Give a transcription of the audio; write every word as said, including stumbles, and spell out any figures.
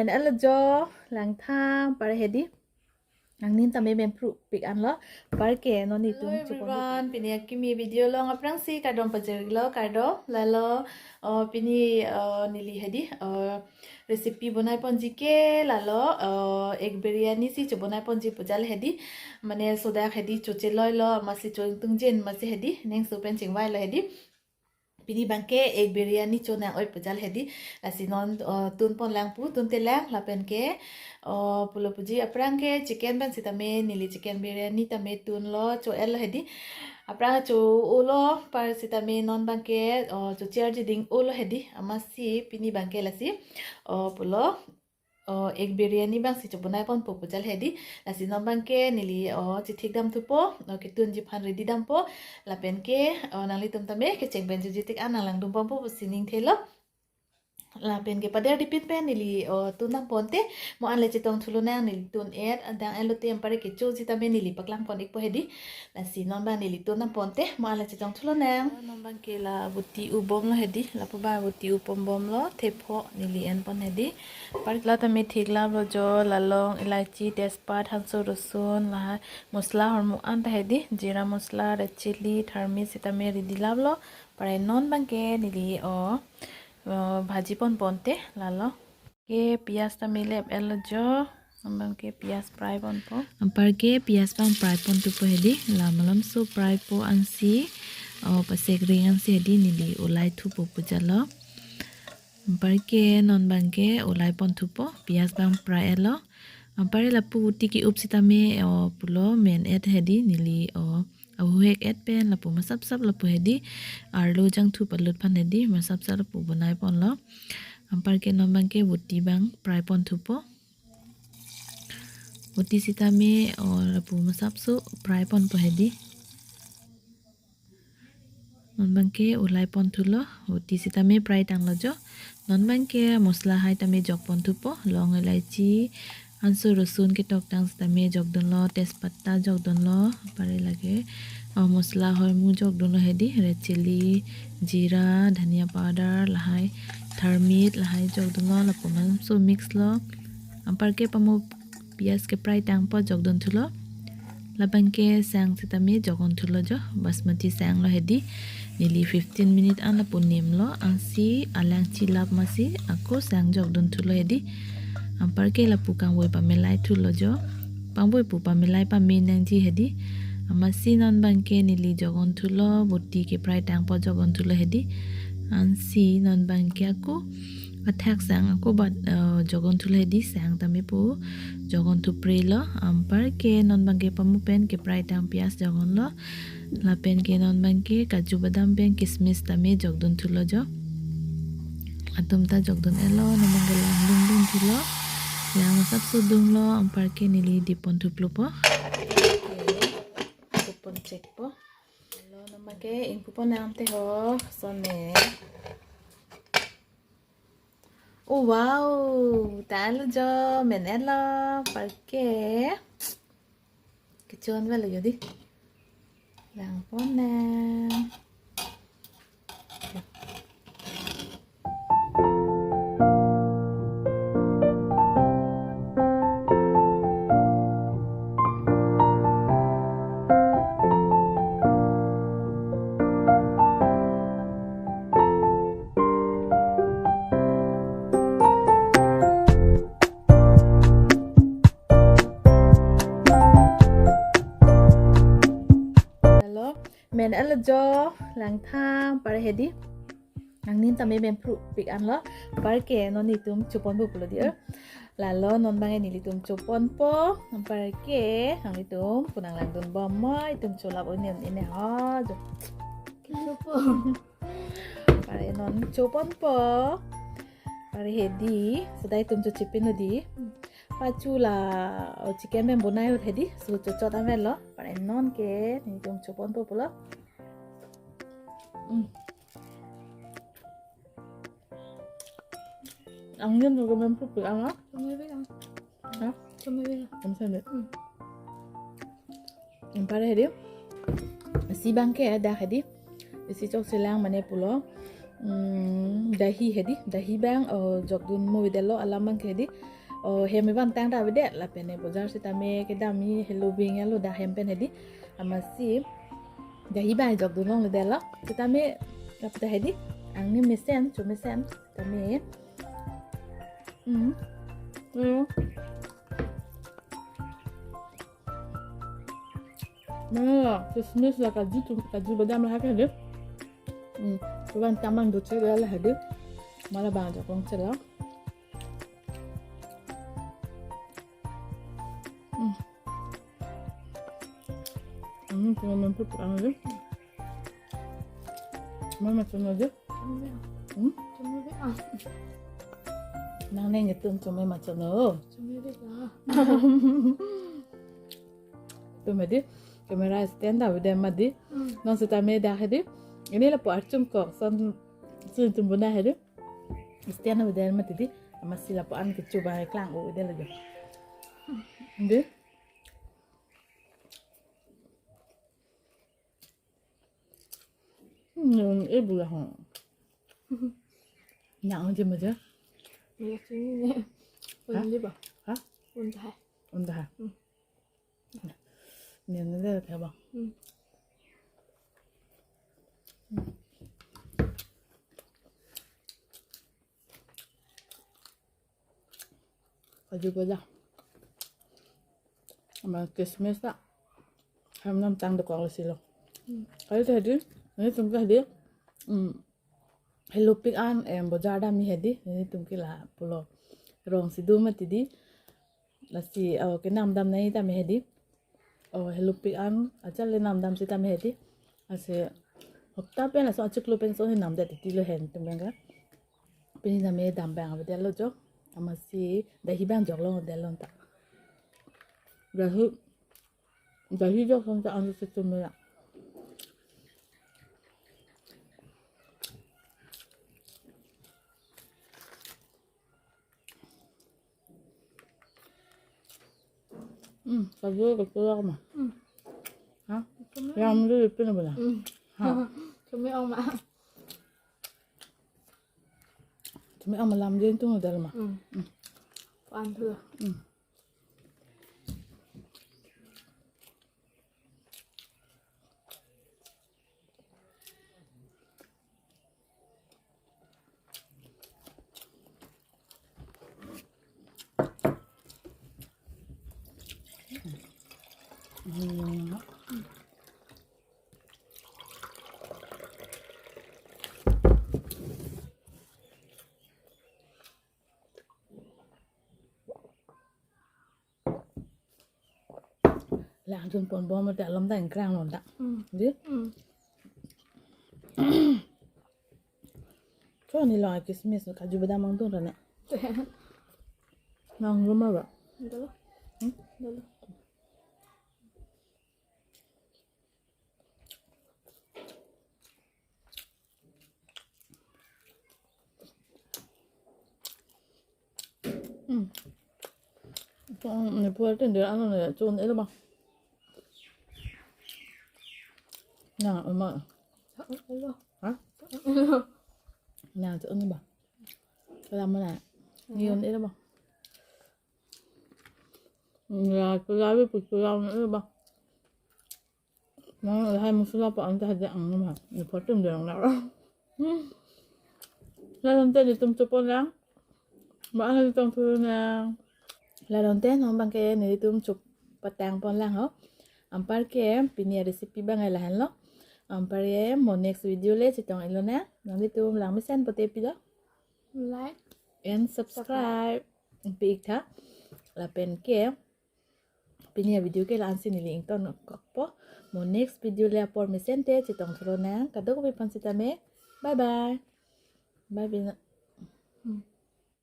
Men-et lo jo, langthang, pare hedi. Nangning tame men pru pik anlo, anparke non netum Hello chupon everyone, pini akimi video along aphrangsi kardom pajirlo, kardom, lalo, oh, pini, oh, neli hedi, oh, recipe bonai ponji ke, lalo, oh, egg biryani si chubonai ponji pujal hedi, mane sodak hedi choche loilo, amatsi choingtung jin, amatsi hedi, neng supen chingvai lo hedi. Pini abangke egg biryani chonang oi pujal hedi. Lasi non, uh, tun pon lang pu, tun te lang, lapen ke, uh, pulo puji aphrangke chicken pen sitame neli chicken biryani tame tunlo, cho-etlo hedi. Aphrang cho-olo, anpar sitame non abangke, uh, choche arji ding-olo hedi. Amatsi pini abangke lasi, uh, pulo, oh, egg biryani abangsi chubonai ponpo pujal hedi. Lasi non abangke neli, oh, chithik dam thupo, oh, ketunji aphan ready dampo. Lapen ke, oh, nanglitum tame kecheng pen juji tik an nang langdun ponpo pusi ning thelo. Lapen ke pader dipit pen neli, oh, tun dam ponte, mo an le chetong thulo nang, neli tun-et, adang-et lote anpar kechoji tame neli paklang pon ikpo hedi. Lasi non abang neli tun dam ponte, mo an le chetong thulo nang. Non abangke la voti u bomlo hedi, lapu abang voti u pon bomlo, thepho neli en pon hedi. Anpar la tame thik laplo jo, la long, elaichi, tejpat, hanso, rosun, lahai masala ahormu anta hedi, jeera masala, red chilli, tharmit sitame ready laplo. Anpar non abangke neli, oh, oh, bhaji pon ponte, lalo. Ke piyaj tame lep-etlo jo, non abangke piyaj fry ponpo. Anparke piyaj abang fry pon thupo hedi, la malomso fry po ansi, oh, pasek ring ansi hedi neli olai thupo pujalo. Anparke non abangke olai pon thupo, piyaj abang fry-etlo. Anpar lapu voti ke-up sitame, oh, pulo men-et hedi neli, oh, ahuhek-et pen lapu masapsap lapu hedi, arlo jangthu palut aphan hedi, masapsap lapu bonai ponlo. Anparke non abangke voti abang fry pon thupo. Voti sitame, oh, lapu masapso fry ponpo hedi. Non abangke olai pon thulo, voti sitame fry tanglo jo. Non abangke masala hai tame jok pon thupo, long, elaichi, hanso, rosun ketok tang sitame jokdunlo, tejpatta jokdunlo, anpar lake, oh, masala ahormu jokdunlo hedi, red chilli, jeera, dhania powder, lahai, tharmit, lahai jokdunlo, lapu malomso mix lo. Anparke pamu piyaj ke fry tangpo jokdun thulo. Labangke sang sitame jokdun thulo jo, basmati sang lo hedi. Neli fifteen minute an lapu nimlo, ansi alang chilap amatsi ako sang jokdun thulo hedi. Anparke lapu kangvoi pamelai thulo jo. Kangvoi pu pamelai pame nangji hedi. Amatsi non abangke neli jokdun thulo, voti ke fry tangpo jokdun thulo hedi. Ansi non abangke ako athak sang ako bat, eh, jokdun thulo hedi, sang tame pu jokdun thuprelo. Anparke non abangke pamu pen ke fry tang piyaj jokdunlo. Lapen ke non abangke kaju badam pen kismis tame jokdun thulo jo. Atum ta jokdun-etlo, non abangke lang dungdung thulo. Lang masapso dunglo, anparke neli dip pon thuplo po. Kupon check po. Lo non abangke ingpu pon nang te ho, sone. Oh, wow, tanglo jo, men-etlo, anparke. Kechon velo jo di. Lang pon nang. Hello, men-etlo jo, langthang, anpar hedi. Nangning tame men pru pik anlo, anparke non netum choponpo pulo di, eh. Lalo non abang nelitum choponpo, anparke nanglitum pu nang langdun bom mo, itum cholap un-e un-e ho jo. Chopo. Anpar non choponpo. Anpar hedi, seta itum chochipin lo di. Pachu la, oh, chicken pen bonai ahut hedi, so chochot amen lo. Anpar non ke netum choponpo pulo. Hmm. Angin juga men pru pik an lo. Chome vela. Ha? Chome vela. Ang sabi. Hmm. Anpar hedi. Isi abangke dak hedi. Isi chok selang mane pulo. Hmm, dahi hedi, dahi abang, oh, jokdun mo avedetlo alam abang ke hedi. Oh, hem evan tang ta avedet lapen e bojar sitame kedam hi helo bing alo dak hem pen hedi. Amatsi dahi abang jokdun longledetlo. Sitame lapu ta hedi, angni mesen, chomesen, sitame. Hmm. Hmm. Mana la kismis la kaju tu, kaju badam la hak hedi. Hmm. Tuan tamang do chela la hedi. Mana bang jaklong chela. Hmm. Hmm, tuan mamput ang hedi. Mama chonlo hedi. Hmm? Nangne nelitum chome ma chonlo. Tum hedi, camera stand ta avedet mati. Hmm. Non sitame dak hedi. Pini lapu archum kok son sun tum buna hedi. Stand avedet mati hedi. Amatsi lapu an kecho abang klang-o-edetlo jo. Hedi. Hmm, e bula ho. Nang je maja. Maya sini ne. Hah? Undi ba? Hah? Undi ba? Undi ba? Hmm. Ni ne de ka ba. Hmm. Kaju ko ja. Ama kismis ta. Hem nam tang dokok lo silo. Hmm. Kali ta hedi, nelitum ke hedi. Hmm. Helopik an, em, bojar dam hedi, nelitum ke lapulo. Rong si do mati hedi. Lasi, oh, kenam dam nai tame hedi. Oh, helopik an, achal le nam dam sitame hedi. Lasi, hopta pen laso achiklo pen so he namdet titilo hen tum abang ke. Pini tame dam abang avedetlo jo. Amatsi dahi abang joklongdetlo ta. Dahi, dahi jok son ta an si chome la. Hmm, kaju kecho ma. Hmm. Ha? Chome. Lamjoi pin bula. Hmm. Ha. Chome-ong ma. Chome-ong ma lamjoi tung dal ma. Hmm. Hmm. Pan thu. Hmm. Lang jun pon bom ta alom ta ingkrang lom ta. Hmm. Di? Hmm. Cho ni lo kismis kaju badam mang tung rane. Mang rumah ba? Dolo. Hmm? Dolo. Hmm. Chon ne puar tin dia ano ne chon elo ba. Na, ama. Elo. Ha? Elo. Na, chon elo ba. Kala mana? Ni on elo ba. Ya, kala bi pu kala elo ba. Nang lahai musula pa anta haja ang nama. Ni photo dia nang lara. Lalu nanti ditum chupon lang. Ba ang ditum chupon lang. Lalu nanti nang bang ke nelitum chup patang pon lang ho. Anpar ke pini recipe bang lahenlo. Anpar ke mo next video le chetong-ik lonang. Nanglitum langmesen pote pilo. Like and subscribe. Pi-ik tha. Lapen ke pini avideo ke la-an si neli ingtonkokpo. Mo next video le apor mesen te chetong thu lonang. Kadokave aphan sitame. Bye bye. Bye bye. Hmm.